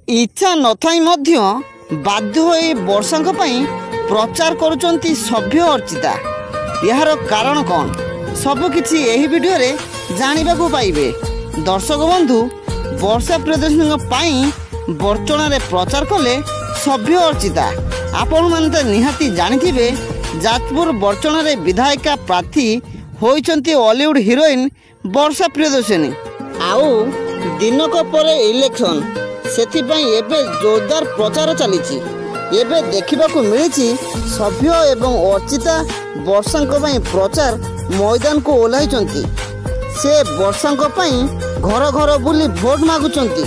ଇଚ୍ଛା ନଥାଇ ମଧ୍ୟ ବାଧ୍ୟ ହୋଇ ବର୍ଷାଙ୍କ ପାଇଁ ପ୍ରଚାର କରୁଛନ୍ତି ସଭ୍ୟ ଅର୍ଚ୍ଚିତା। ଏହାର କାରଣ କ'ଣ, ସବୁକିଛି ଏହି ଭିଡ଼ିଓରେ ଜାଣିବାକୁ ପାଇବେ। ଦର୍ଶକ ବନ୍ଧୁ, ବର୍ଷା ପ୍ରିୟଦର୍ଶିନୀଙ୍କ ପାଇଁ ବର୍ଚ୍ଚଣାରେ ପ୍ରଚାର କଲେ ସଭ୍ୟ ଅର୍ଚ୍ଚିତା। ଆପଣମାନେ ତ ନିହାତି ଜାଣିଥିବେ, ଯାଜପୁର ବର୍ଚ୍ଚଣାରେ ବିଧାୟିକା ପ୍ରାର୍ଥୀ ହୋଇଛନ୍ତି ଅଲିଉଡ଼ ହିରୋଇନ୍ ବର୍ଷା ପ୍ରିୟଦର୍ଶିନୀ। ଆଉ ଦିନକ ପରେ ଇଲେକ୍ସନ୍, ସେଥିପାଇଁ ଏବେ ଜୋରଦାର ପ୍ରଚାର ଚାଲିଛି। ଏବେ ଦେଖିବାକୁ ମିଳିଛି ସଭ୍ୟ ଏବଂ ଅର୍ଚ୍ଚିତା ବର୍ଷାଙ୍କ ପାଇଁ ପ୍ରଚାର ମଇଦାନକୁ ଓହ୍ଲାଇଛନ୍ତି। ସେ ବର୍ଷାଙ୍କ ପାଇଁ ଘର ଘର ବୁଲି ଭୋଟ ମାଗୁଛନ୍ତି।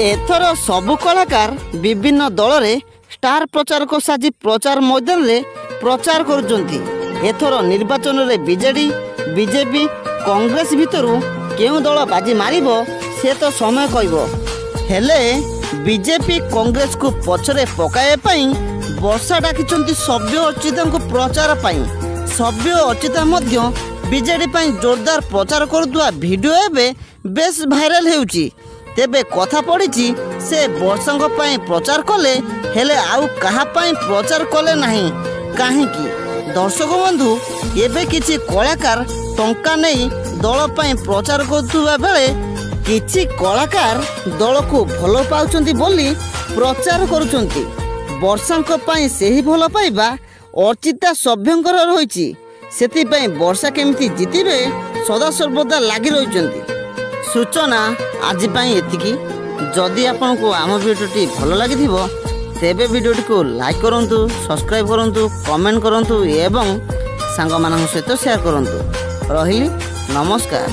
ଏଥର ସବୁ କଳାକାର ବିଭିନ୍ନ ଦଳରେ ଷ୍ଟାର ପ୍ରଚାରକ ସାଜି ପ୍ରଚାର ମଇଦାନରେ ପ୍ରଚାର କରୁଛନ୍ତି। ଏଥର ନିର୍ବାଚନରେ ବିଜେଡି, ବିଜେପି, କଂଗ୍ରେସ ଭିତରୁ କେଉଁ ଦଳ ବାଜି ମାରିବ ସେ ତ ସମୟ କହିବ। ହେଲେ ବିଜେପି କଂଗ୍ରେସକୁ ପଛରେ ପକାଇବା ପାଇଁ ବର୍ଷା ଡାକିଛନ୍ତି ସଭ୍ୟ ଅର୍ଚ୍ଚିତାଙ୍କୁ ପ୍ରଚାର ପାଇଁ। ସଭ୍ୟ ଅର୍ଚ୍ଚିତା ମଧ୍ୟ ବିଜେଡି ପାଇଁ ଜୋରଦାର ପ୍ରଚାର କରୁଥିବା ଭିଡ଼ିଓ ଏବେ ବେଶ ଭାଇରାଲ ହେଉଛି। ତେବେ କଥା ପଡ଼ିଛି, ସେ ବର୍ଷାଙ୍କ ପାଇଁ ପ୍ରଚାର କଲେ, ହେଲେ ଆଉ କାହା ପାଇଁ ପ୍ରଚାର କଲେ ନାହିଁ କାହିଁକି? ଦର୍ଶକ ବନ୍ଧୁ, ଏବେ କିଛି କଳାକାର ଟଙ୍କା ନେଇ ଦଳ ପାଇଁ ପ୍ରଚାର କରୁଥିବା ବେଳେ କିଛି କଳାକାର ଦଳକୁ ଭଲ ପାଉଛନ୍ତି ବୋଲି ପ୍ରଚାର କରୁଛନ୍ତି। ବର୍ଷାଙ୍କ ପାଇଁ ସେହି ଭଲ ପାଇବା ଅର୍ଚ୍ଚିତା ସଭ୍ୟଙ୍କର ରହିଛି। ସେଥିପାଇଁ ବର୍ଷା କେମିତି ଜିତିବେ ସଦାସର୍ବଦା ଲାଗି ରହିଛନ୍ତି। ସୂଚନା ଆଜି ପାଇଁ ଏତିକି। ଯଦି ଆପଣଙ୍କୁ ଆମ ଭିଡ଼ିଓଟି ଭଲ ଲାଗିଥିବ, ତେବେ ଭିଡ଼ିଓଟିକୁ ଲାଇକ୍ କରନ୍ତୁ, ସବସ୍କ୍ରାଇବ୍ କରନ୍ତୁ, କମେଣ୍ଟ କରନ୍ତୁ ଏବଂ ସାଙ୍ଗମାନଙ୍କ ସହିତ ସେୟାର କରନ୍ତୁ। ରହିଲି, ନମସ୍କାର।